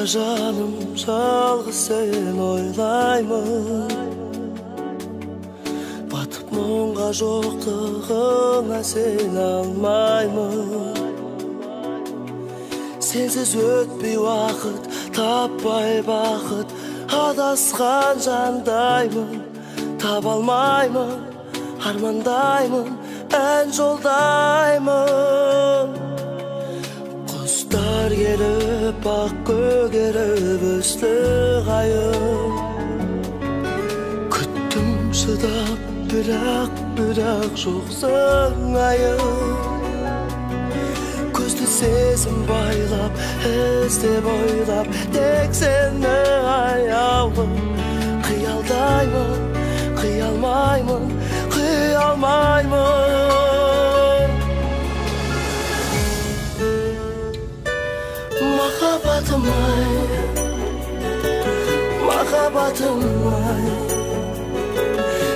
Жаным, жалғыз сен ойлаймын. Батып мұңға жоқтығыңа сене алмаймын. Сенсіз өтпей уақыт, таппай бақыт, адасқан жандаймын. Таба алмаймын, армандаймын, ән жолдаймын. Құстар келіп, ақ көгеріп өсті қайың. Күттім шыдап, бірақ жоқсың айым. Көзді сезім байлап, іздеп ойлап, тек сені аяулым. Қиялдаймын, қия алмаймын, қия алмаймын. Махаббатым ай, махаббатым ай,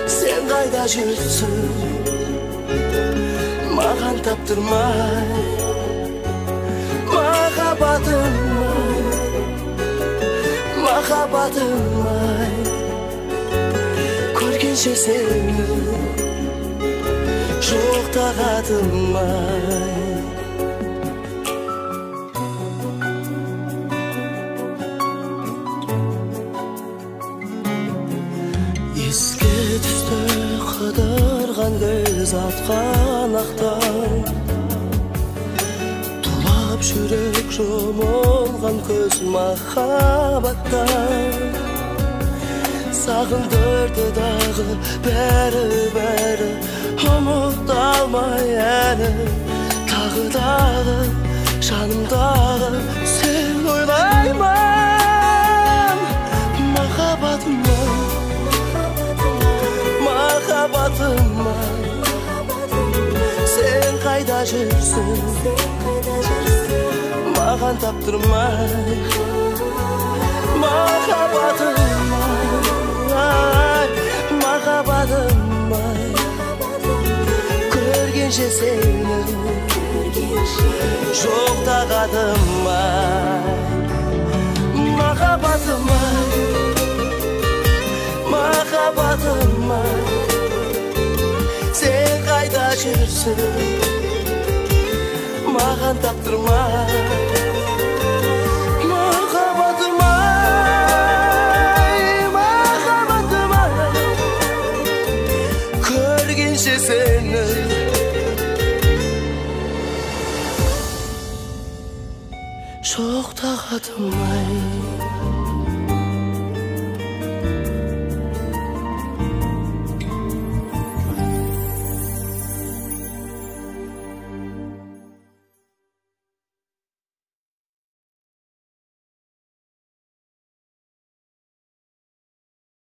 сен қайда жүрсің, маған таптырмай. Махаббатым ай, махаббатым ай, көргенше сені жоқ тағатым ай. Еске түсті қыдырған кез атқан ақтан, тулап жүрек жұмылған көз махаббаттан. Сағындырды дағы бәрі-бәрі, ұмыта алмай әлі. Тағы дағы жанымдағы сен ойлаймын. Махаббатым ай, махаббатым ай, сен қайда жүрсің, маған таптырмай. Махаббатым ай, махаббатым ай, көргенше сені жоқ тағатым ай. Махаббатым ай, махаббатым ай, сен қайда жүрсің, маған таптырмай. Махаббатым ай, махаббатым ай, көргенше сені жоқ тағатым ай.